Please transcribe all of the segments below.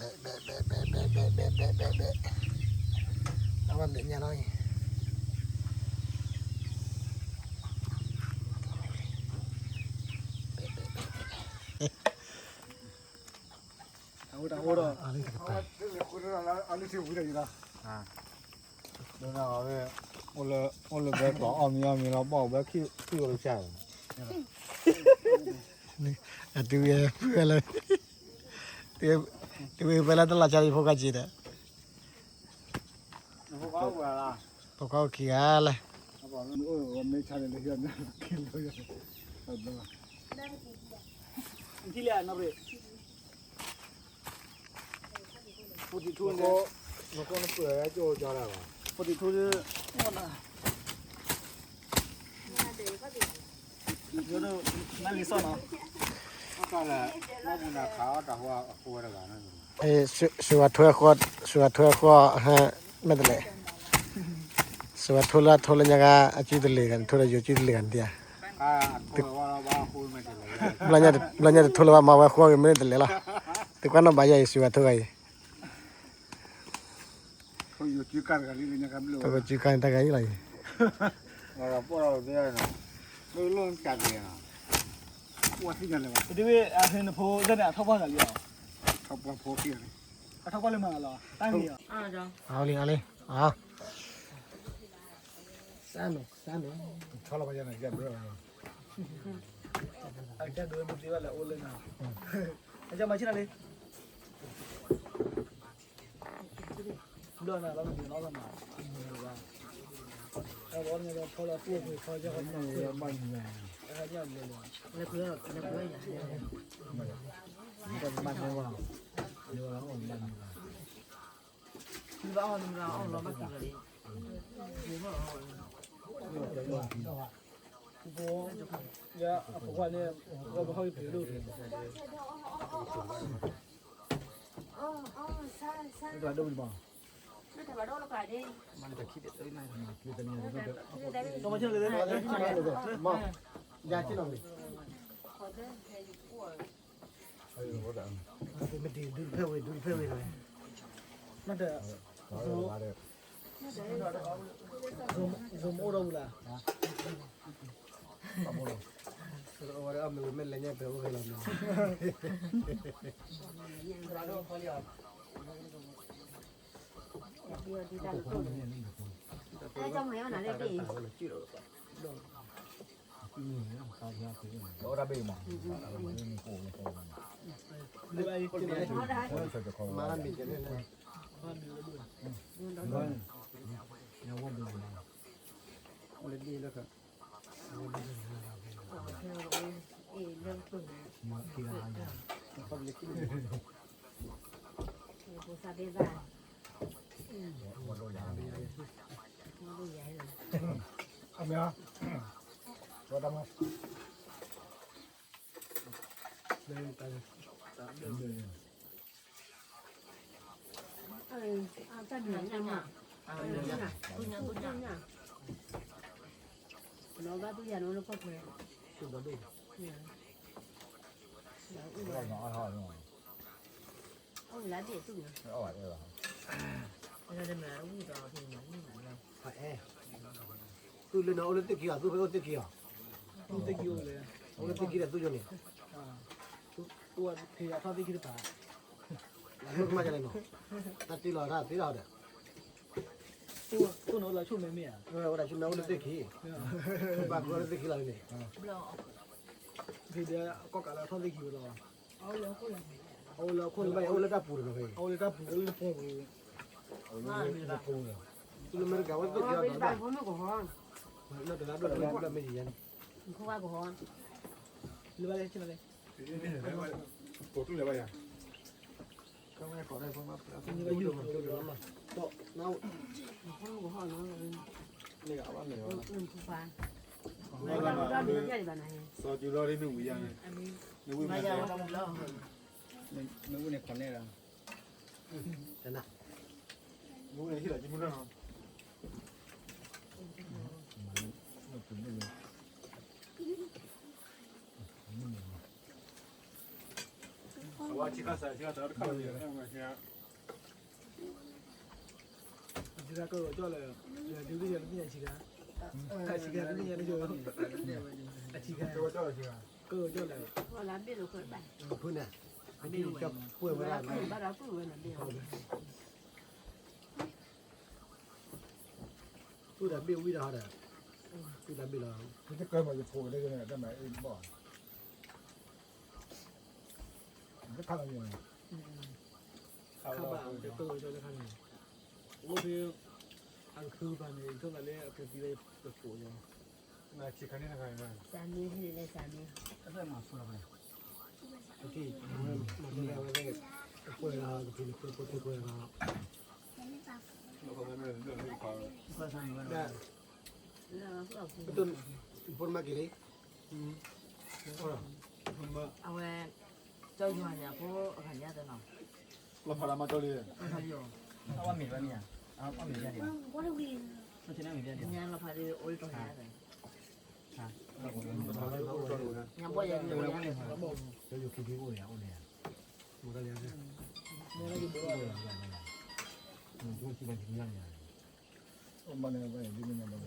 ဘဲးဘဲးဘဲးဘဲးဘဲးဘဲးဘဲးဘဲးဘဲး အဝဲမဲာ်ညါလီၤအံၤ အဝဲတအိၣ်ဒီး အလံတကပၤ အိၣ်လၢဘဲကျီအီၣ်မံအီၣ်မံလီၤ ဘၣ်အိၣ်ဘဲခံဝဲကစၢ် အတုၤဝဲဖုဝဲလၢ တုၤဝဲဖဲလၢတလီၤကၢ်လံဖိကၢ်က့ၤဒီး ဖိခွါအိၣ်ခံဂၤလဲၣ် ထံလၢနီၣ်ရံၣ် forty two နကိနပၢၢ်ကၠိကၠီလၢၤဘၣ် forty two နလံၤစီၣ်နီၤ စှၤဝဲထိအဃီ စှၤဝဲထိအဃီ ဟဲ မ့ၢ်တလဲၣ် စှၤဝဲထိလၢအထိလၢညါဂၤ အစုတလ့ၤဂၤ ထိဒီးယိၤစုတလ့ၤဂၤန့ၣ်တဧါ ဘျီညါတထိလၢၤဘၣ်မၤဝဲဃီဂ့ၤမ့ၢ်တလဲၣ်လီၤ သုကွၢ်နီၣ်ဘၣ်ယၤအံၤ စှၤဝဲထိဂၤအံၤ ပကစုကါန့ၣ်တၢ်ဂၤအံၤလီၤအံၤ ပှၤသ့ၣ်ညါလၢၤဘၣ် တဒုဝဲအဟဲနဖိလၢန့ၣ် အထီၣ်ပှၢ်ဂၤလံဧါ အထီၣ်ပှၢ်ဖိခံဂၤန့ၣ် အထီၣ်ပှၢ်လၢမၤလီၤ တၢ်ဂ့ၤဧါ အီလံ အီလံ အီ စၢ်နီၤ စၢ်နီၤ ထီၣ်လီၤပှၤယၤန့ၣ် ယဘျၢလီၤ အကဒိမ့ၢ်သ့ဘၣ်လဲၣ်အိၣ်လၢနၤ အကမၤဆ့ၣ်နၤလံ ဘျီနၤလီၤမ့ၢ်နီၤလီၤမး အဝဲန့ၣ်ထီလီၤသူၣ်ဖှံထီကီၢ်မၤခွဲး အဟဲညါလဲၤလဲၤ ဘၣ်အီၣ်နမၤအီၣ်လီၤဘၣ်က့ၤလီၤလံ ယအဖိခွါန့ၣ် ဝဲပဟီၣ်က့ၤပျံၤဒိၣ် မ့ၢ်ဒုတဖဲဝဲ ဒုတဖဲဝဲလီၤ မ့ၢ်တ Zoom အိၣ်ဒီးဝံၤလၢ အဝဲဒၣ်အမ့ၢ်ဝဲမ့ၢ်လဲၤညါပှဲၤအိၣ်ဖဲလီၤမ့ၢ် မၤတၢ်မ့ၢ်ကဲလဲၣ် အမ့ၢ် သူၣ်လၢနအိၣ်လၢသ့ၣ်ခံအီၤ သူၣ်ဖဲအိၣ်သ့ၣ်ခံအီၤ အိၣ်သ့ၣ်ခံဒီးသူၣ်ယိန့ၣ် အမ့ၢ်ကမၤဒ်လဲၣ်နီၤ တၢ်တ့လီၤတၢ်သ့လီၤဒီး ဝဲဒၣ်ဆူမဲအိၣ်လၢသ့ၣ်ခံ ဘၣ်ကီလၢသ့ၣ်ခံလီၤန့ၣ် ကီၢ်ကးလၢထီၣ်သ့ၣ်ခံဝဲလီၤ အအိၣ်လၢအခိၣ်လၢဘၣ် အအိၣ်လၢတၢ်ပူၤတဂၤဖဲ အအိၣ်လၢတၢ်ပူၤ အအိၣ်လၢတၢ်ပူၤ လၢမ့ၢ်တဂၤဝဲသ့ၣ်ခံအီၤဒီး လၢတဂၤဒိၣ်တဂၤဘျီမ့ၢ်ယၤန့ၣ် လၢဘၣ်လဲၣ်ဆ့ၣ်နီၤလၢ ကိးတူၢ်လၢဘၣ်ယၤ ကမ့ၢ်ကိးတၢ်ဖိမး ဒီးန စီၤကၠူလီၤဒ်နဝံၤယၤန့ၣ် နဝံၤမး နဝံၤန့ၣ်ခီနဲၣ်ဒီး တနၢ် နဝံၤန့ၣ်ဟ့ၣ်လီၤကမူထီၣ်နီၤ အ ဆံခါစး ဆံခါစး တခါလီၤ ဆံခါကၢကီၢ်လၢ ဒုးယၤတမ့ၢ်ယၤဆံခါ ဆံခါတမ့ၢ်ယၤတယိၤ အဆံခါ ကၢကီၢ်လၢ ဖုန့ၣ် အကပှဲၤဝဲဒၣ် ပုၢ်တၢ်ဘ့ၣ်ဝံၣ်ဒီးဟီဒီး ပုၢ်တၢ်ဘ့ၣ်လီၤ ပတကဲမ့ၢ်ယဖိးလၢကန့ၣ် တၢ်မၤအ့ၣ်ဘီၣ် တခါလီၤ ခါဘၣ် တကၢကီၢ်လၢခါန့ၣ် အိၣ်ဖဲ အကဖုကပၤန့ၣ် ထိၣ်သးလၢအကသံလၢပကိးယီၤ နဆံခါန့ၣ်တခါန့ၣ် စၢ်မ့ၢ်ဟ့ၣ်လၢစၢ်မ့ၢ် အဝဲမၤဆိလီၤ ကပှဲၤလီၤ ကပှဲၤလီၤ ဖိမၤက့ၤလံ အဝဲ ကၠီယွၤန့ၣ် အဖိအဂၤညါတနီၤ လီၤဖးလၢမၤကၠီလံ လီၤဖးလံဧါ အဝဲမ့ၢ်ဘၣ်မ့ၢ်ဧါ အဝဲမ့ၢ်ဘၣ်မ့ၢ်ဧါ မ့ၢ်လီၤဖးလံ အိၣ်လီၤဖးလံ ညါဘီၣ်ယၤန့ၣ် မ့ၢ်လၢအိၣ်နီၤ မ့ၢ်လၢ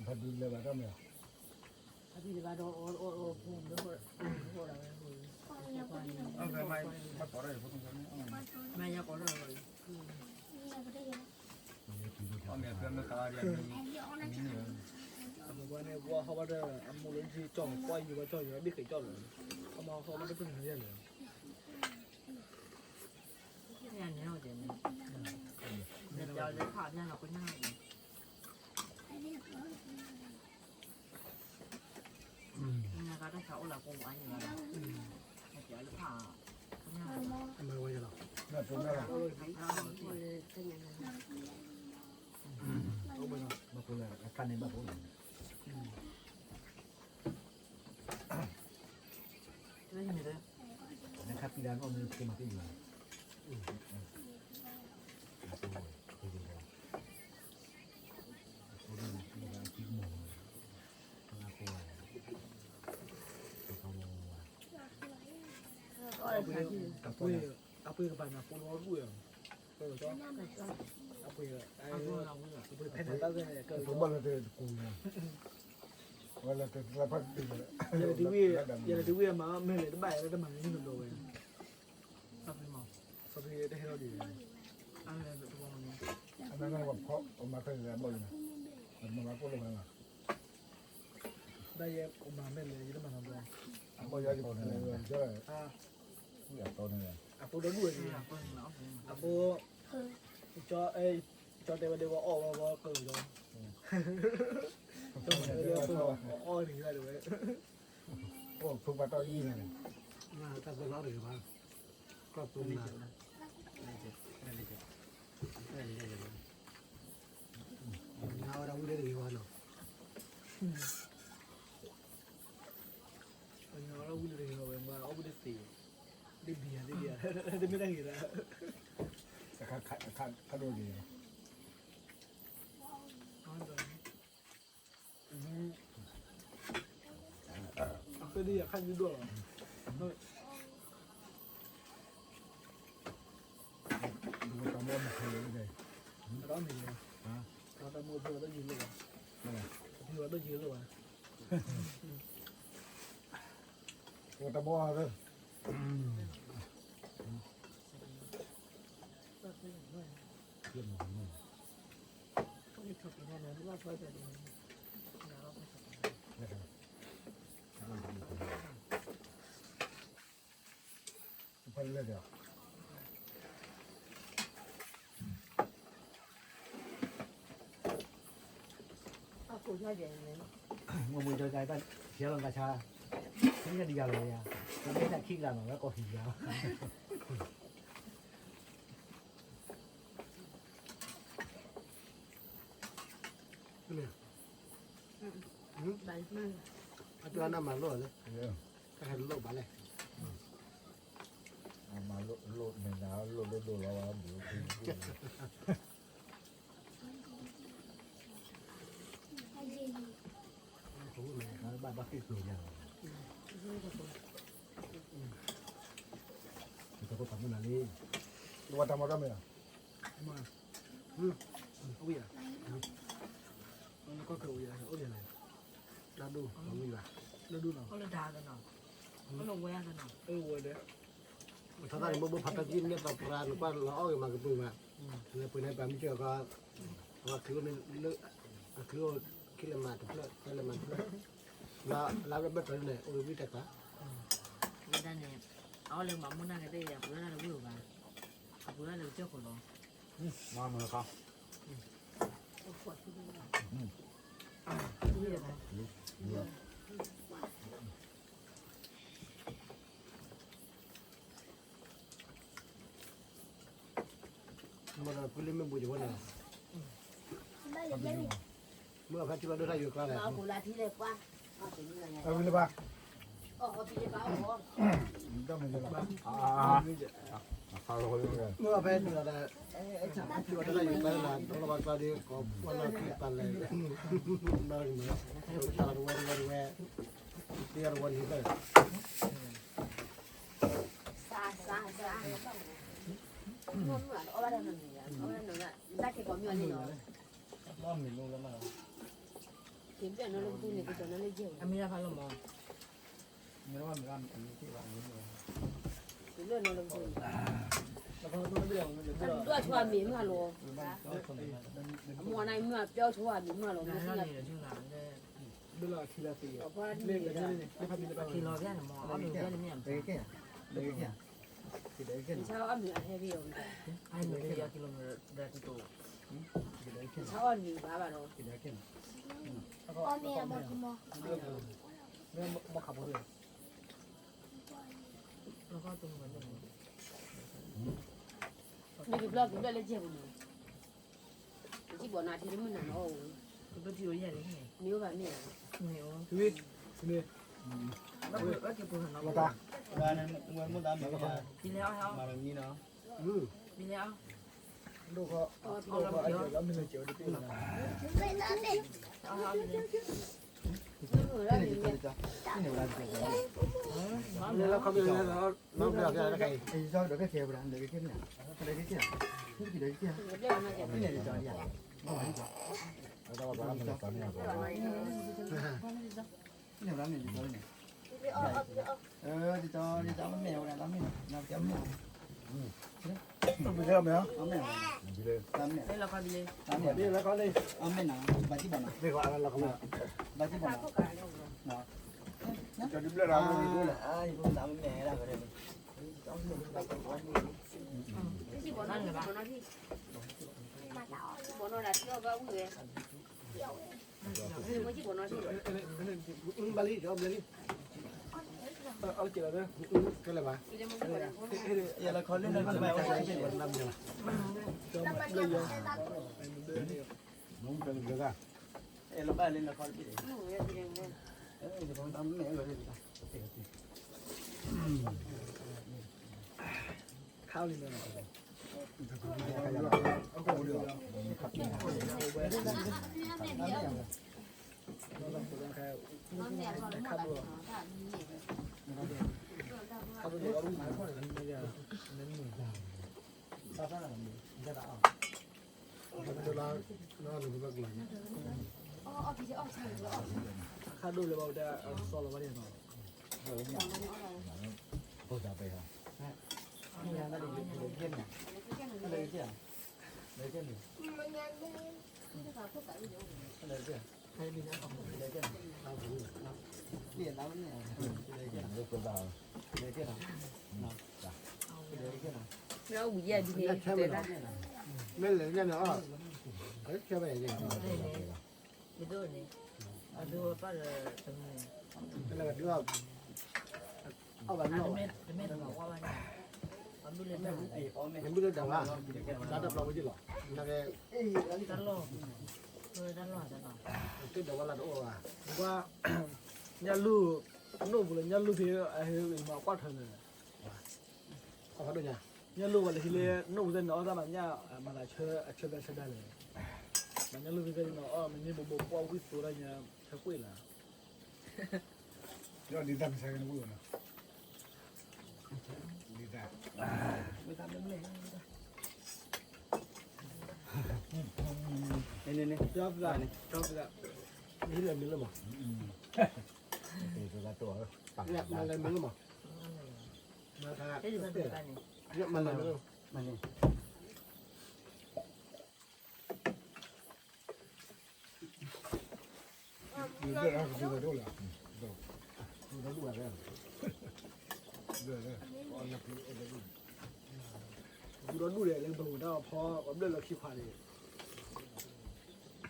ဖးဒူလဲၤဘၣ်တၢ်မ့ၢ်ဧါ ဖးဒူလဲၤဘၣ်ဒီး အီၣ်အီၣ်အီၣ်ဖိမ့ၢ်ဟိၣ် မ့ၢ်ယကိးထီၣ် အမ့ၢ်ဖဲမ့ၢ်ကါဒီး အမ့ၢ်န့ၣ် ပှၤဟီၣ်ဘၣ်ဒီး အမိၢ်လၢကၠီ ကွၢ်ယိၤဘၣ်ကၠီယိၤ ဘ့ၣ်ဃဲးကၠီလီၤ အမ့ၢ်ဟီၣ်ဘၣ်ဒီးပနၢ်ယဲၢ်လီၤ နပျီလၢဖးညါလီၤ ကညါလီၤ နကတၢ်ဆါအိၣ်လၢကိးဝါန့ၣ်လီၤ နပျီလၢဖး ကညါလီၤ အမ့ၢ်ဝဲယလီၤ ဘၣ်ဖိလၢအခါန့ၣ်ဘၣ်ဖိလီၤ နခါပံၤလၢနီၢ်မ့ၢ်ကမၤပံၤလီၤ အပှ့ၤကပၤန့ၣ် အဖိလီၤဒူၣ်ဝဲ အပှ့ၤ အပှ့ၤဖဲန့ၣ်ဘၣ်ဝဲန့ၣ် ကဘၣ်လၢတကူၣ် ဝဲလၢတလၢဖးတတုၤ ယတဒုးဝံၣ် ယတဒုးဝံၣ်အမၤမ့ၢ်လဲၣ် တဘၣ်ယဲလၢတမၤန့ၢ်နီတဘျီဝဲ စီဖံမး စီဖံတဟဲလီၤဒံး အမ့ၢ်ဝဲဖီ ပမၤဖဲန့ၣ်ဘၣ်ယဲ ပမၤဘၣ်ကိၣ်လိာ်ဝဲလီၤ ဘၣ်ယဲ ပမၤမ့ၢ်လဲၣ် ယတမၤနီတဘျီ အဘၣ်ယဲ အဖိဒီဒူၣ်ဝဲ အဖိ ကၠီတဲဝဲဒၣ်ဝဲအီၣ်ဝဲဝဲကၢၤလီၤ ကၠီတဲဝဲဒၣ်ဝဲအီၣ်န့ၣ်ဝဲ ဖိပှၤတီၢ်အံၤန့ၣ် တၢ်သလီတဂ့ၤဘၣ် ကီၢ်ပူၤနၤ နဝဲဒၣ်ဝံၣ်လၢတဂ့ၤဘၣ်နီၤ နဝဲဒၣ်ဝံၣ်လၢတဂ့ၤဘၣ်ဝဲ မၤအီၣ်ဝံၣ်တသ့ ဒ်ဘံယၤဒ်ဘံယၤ တမ့ၢ်တၢ်ဂ့ၤလၢ ခါဒိၣ်ဒံး အဃိဒ်ယခါဒုဒိၣ်လီၤ တၢ်မူအဖုအီၣ်တယံာ်လိာ်ဘၣ် အဖုအီၣ်တယံာ်လိာ်ဘၣ် တၢ်မူအဖု ဖဲလဲၣ်ဒီး မ့ၢ်မ့ၢ်ဒီးကဘၣ် ဆဲးလီၤကဆါ မ့ၢ်ဒ်ယၤလီၤယၤ မ့ၢ်တၢ်ခံကလးမး ဝဲကိးဟံၣ်ယၤ အတူၢ်အနၢ်မၤလိလၢ တၢ်ဟဲလိၣ်ဘၣ်လဲၣ် မၤလိၣ်မ့ၢ်နၤလိၣ်ဒိၣ်ဒိၣ်လီၤဝဲ ဘၣ်ဘၣ်ဃ့ၢ်ကျိၤညါ တၢ်မၤတၢ်မ့ၢ် ဝံၤဧါ နကီၢ်ကဝံၤဧါ အိၣ်ဒ်လဲၣ် တၢ်ဒိၣ်ဝံၤဘၣ် ဒိၣ်ဒိၣ်နီၤ အိၣ်လၢဒါသနီၤ အိၣ်လၢဝဲသနီၤ အိၣ်ဝဲဒီး ပထီသၣ်န့ၣ် ဘိဘိဖးတၢ်ကံၣ်န့ၣ် သီပရၢ နကွၢ်လီၤအီၣ်ဂ့ၤမၤကပၢၤဘၣ် လၢပှၤန့ၣ် ပှၤမ့ၢ်ကၢၤကီး အချုးန့ၣ် အချုးအိၣ်ခံလဲၤမၤတဖျၢၣ် သၢလဲၤမၤတဖျၢၣ် လၢလၢဘၣ်ဘၣ်တၢ်န့ၣ် အိၣ်ဝံတၢ်ကျါ ဝဲဒၣ်န့ၣ် အအိၣ်လၢမၤမူၢ်နၢ်ကသ့ၣ် အပှ့ၤဒၣ်လၢဝ့ၢ်ဘၣ် အပှ့ၤဒၣ်လၢကစၢၢ်ခိၣ်လီၤ မၤမၤခါ မ့ၢ်ဖဲထံလီၤဒိၣ်ထါယိၤကျါလဲၣ် အဝံၤလၢၤဘၣ် မ့ၢ်ဖဲထံလီၤဒိၣ်ထါယိၤကျါလၢ ထံလီၤဒိၣ်ထါယိၤကျါလၢ ဒီးလီၤဘၣ်ကျါဒီး ကိးပှၤလၢခံပာ်လဲၣ် နီၢ်ဂံၢ်မး ဆါလီၤတဝဲတဝဲတဝဲ တဝဲတဝဲန့ၣ် အမ့ၢ်ဖးလီၤမး ဒွးဆိအမံၤမးလီၤ အမိၢ်နၤမ့ၢ်ပျီဆိအမံၤမးလီၤ လၢလီၤခံလီၤသ့ၣ် အဖီလီၤဘၣ်န့ၣ်မး အီၣ်မ့ၤဘၣ်န့ၣ်မ့ၢ် ဆါအီၣ်မ့ၤအဟဲဘၣ်အီၤ အမ့ၢ်ကလီၤကလီၤ ဆါအီၣ်မ့ၤဘၣ်ဘၣ်ဒီး အီၣ်မ့ၤအမီၤကမီၤ မ့ၢ်ကဘျီကဘျီလၢကဲပူၤန့ၣ် ကဘျီထံတမုၢ်နၤနီၤ မ့ၢ်အိၣ်ဘၣ်မ့ၢ်ဧါ မ့ၢ်အိၣ် မ့ၢ်အိၣ် ဝဲကဲပူၤနီၤ ဝဲမ့ၢ်တၢ်မ့ၢ် မၤမံနီၤ မ့ၢ်လဲၣ် မ့ၢ်လဲၣ်ညါန့ၣ် အီၣ် အီၣ်ဘၣ်နီၢ် နမ့ၢ်လၢဒၣ်ဝါ တၢ်တပျီဝဲက့ၤလီၤ နကဲ တၢ်လီၢ် တၢ်လီၢ်တၢ်လီၢ်, တၢ်ဒိးဝဲလၢတအိၣ်ဘၣ်, ကွၢ်, ညၣ်လူၢ်, နိၣ်ပူၤလၢညၣ်လူၢ်ဖဲအဟဲမၤကွၢ်ထၢၣ်န့ၣ်, ညၣ်လူၢ်ဝဲလၢဟံးလၢ နိၣ်ပူၤသ့ၣ်န့ၣ် အီၣ်တၢ်မၤညၣ်, မၤသးဆၢအဆၢဘဲဆၢဒၣ်လဲၣ်, မၤညၣ်လူၢ်ဖဲသ့ၣ်န့ၣ် အီၣ်မ့ၢ်န့ၢ်ဘိဘိပှၢ်ဝံၣ်သိတၢ်ညါ, ဆၢကွံာ်လီၤ. ဒ်တၢ်မၤဆါကန့ၣ်ဝံၣ်ဝဲနီၤ, ဒ်တၢ်, န့ၣ်န့ၣ်န့ၣ်, ကၠီပသးန့ၣ်, ကၠီပသး, မ့ၢ်လၢမ့ၢ်လၢမး, မၤလၢမ့ၢ်လၢမး, မၤလၢမ့ၢ်လၢ, မၤလၢမ့ၢ်လၢ, မၤန့ၣ် ဒူဒီဒူၣ်လဲၣ်, လၢပဝဲဒၣ်ဖီ ပဘျၢၣ်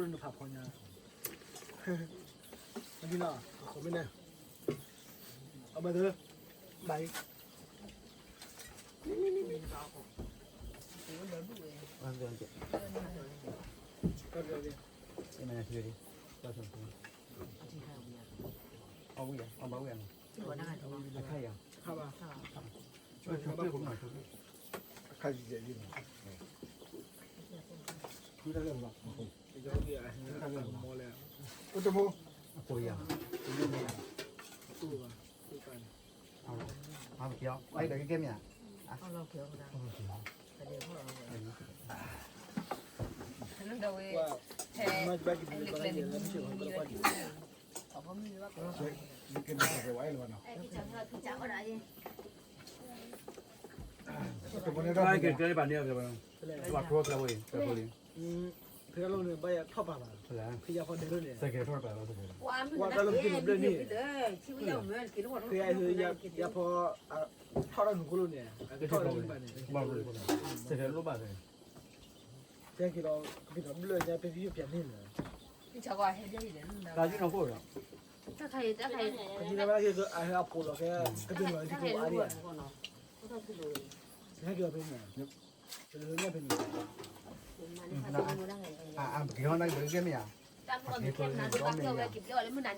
လၢခံခွါန့ၣ်, ဝဲ, ဒူဒီဒူၣ်လၢနဖးဖီညါ, မ့ၢ်နီၤ, အဃိမ့ၢ်န့ၣ်, အဘၣ်သၢ, ဘၣ်အံၤ အခါကြီးကျယ်ကြီးနော်, အိုတဘိ, အကိယၤ, အကိယၤ, အကိယၤ, အကိယၤ, အကိယၤ, ဖဲလီၤန့ၣ် ဘၣ်ယၤထီၣ်ပာ်ဘၣ်, ဖဲယၤဖီဒဲးလီၤန့ၣ်, ကွၢ်တၢ်လီၢ်ဖဲန့ၣ်ဘျဲၣ်န့ၣ်, ဖဲယၤဖီ, ထီၣ်ဒီးနူၤကိၣ်လိန့ၣ်, ကဲက့ၤဒီး ကဘျၢၣ်ညါ ပသံၣ်ပၠးန့ၣ်လီၤ, ကသံၣ်ပၠးန့ၣ် အဟဲအဖိးလီၤခဲ, ကသံၣ်ပၠးန့ၣ် ကသံၣ်ပၠးအါဒံးဧါ, ဟဲက့ၤအီၤဖဲန့ၣ်, ကသံၣ်ပၠးန့ၣ်, အက့ၤဟီၣ်နၤက့ၤကဲမ့ၢ်ဧါ, က့ၤကဲမ့ၢ်ဧါ